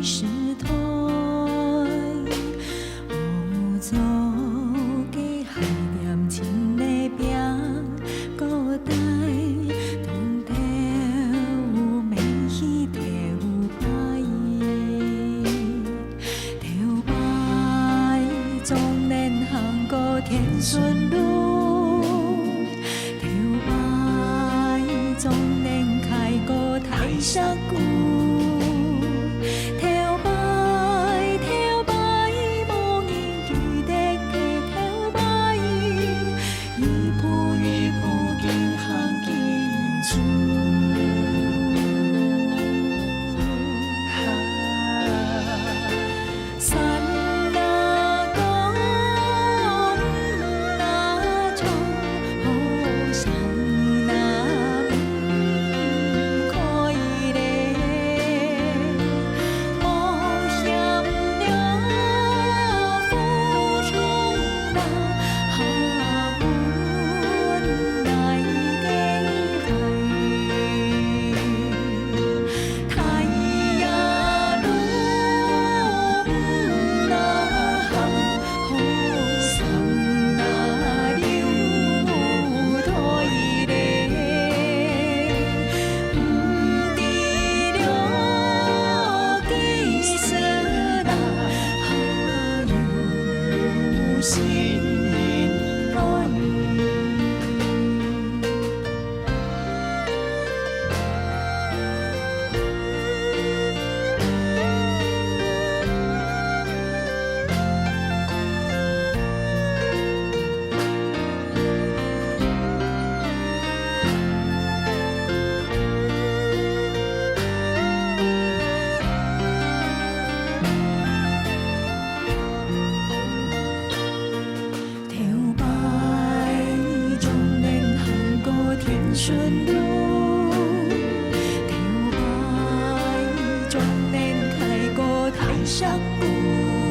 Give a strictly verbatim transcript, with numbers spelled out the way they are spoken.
時代，烏糟个海點，青个餅，古代，當頭面去頭擺。頭擺總能行過天順路， 頭擺總能開過大石牯，頭擺，頭擺無人記得个頭擺，一步一步緊行緊走。 山啊高，海啊長，好山啊毋開咧，無嫌了苦痛啊，下分來个大。 頭擺總能行過天順路，頭擺總能開過大石牯。